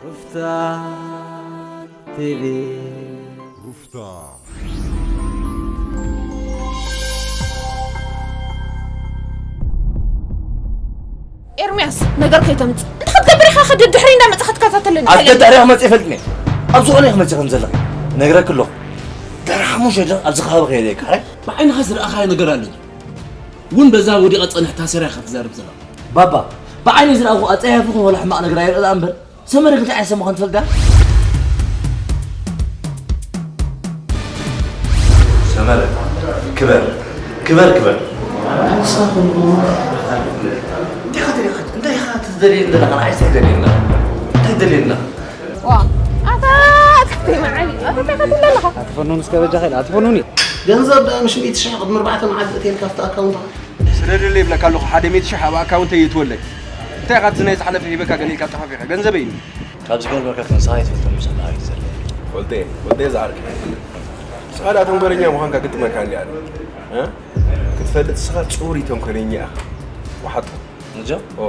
ሩፍታ ቲቪ። ሩፍታ። ኤርምያስ፣ ነገር ከይተምጽእ። እንታይ ክትገብር ኢኻ? ከደድሕሪ እንዳመጻኻ ትከታተለኒ። ኣደ ድሕሪ ክመጽእ ይፈልጥኒ። ኣብ ዝኾነ ክመጽእ ከም ዘለኺ ነግረክ ኣለኹ። ድሕሪ ሓሙሽተ ደቂቕ ኣብዚ ከባቢ ከየደ እየ። ብዓይንኻ ዝረኣኻዮ ነገር ኣሎ ድዩ? እውን በዛ ወዲቓ ጸኒሕ ታሰራ ኢኻ ትዛረብ ዘለኻ። ባባ፣ ብዓይኒ ዝረኣኹ ኣጸያፊኹም ወላ ሕማቕ ነገር ኣይርኢ ደኣ እምበር፣ ሰመረ እንታይ ኣይሰማኹን ትፈልጣ? ሰመረ፣ ክበር፣ ክበር፣ ክበር። እንታይ ኢኻ ትደልየኒ ዘለኻ? ንዓይ እንታይ ትደልየኒ ዘለኻ? እንታይ ትደልየኒ ዘለኻ? እንታይ ትደልየኒ ዘለኻ? ዋ፣ ኣታ ኣትክልቲ መዓሊ፣ ኣታ እንታይ ትብል ኣለኻ? ኣትፈኑን እስከ በጃ ኸይድ፣ ኣትፈኑን እዩ። ገንዘብ ደኣ ምሽ ሚእቲ ሽሕ ቅድሚ ኣርባዕተ መዓልቲ እትየልካ ኣብቲ ኣካውንትኻ። ስደደለይ ይብለካ ኣለኹ፣ ሓደ ሚእቲ ሽሕ ኣብ ኣካውንተይ ይእትወለይ። እንታይ ኢኻ እቲ ናይ ዝሓለፈ ሂበካ ገለ ኢልካ ጠፋፊኻ? ገንዘበይ እዩ። ካብ ዝገርመካ ክንስኻ ኣይትፈልጦን ምሳኻ እዩ ዘሎ። ፈልጠ፣ ፈልጠ ዝዓርከይ። ንስኻ ደኣ ተንኮለኛ ምዃንካ ግጥመካ እንዲያ። እ? ክትፈልጥ ንስኻ ጽሩይ ተንኮለኛ ኢኻ። ወሓጥኩ። ንጆ? ኦ።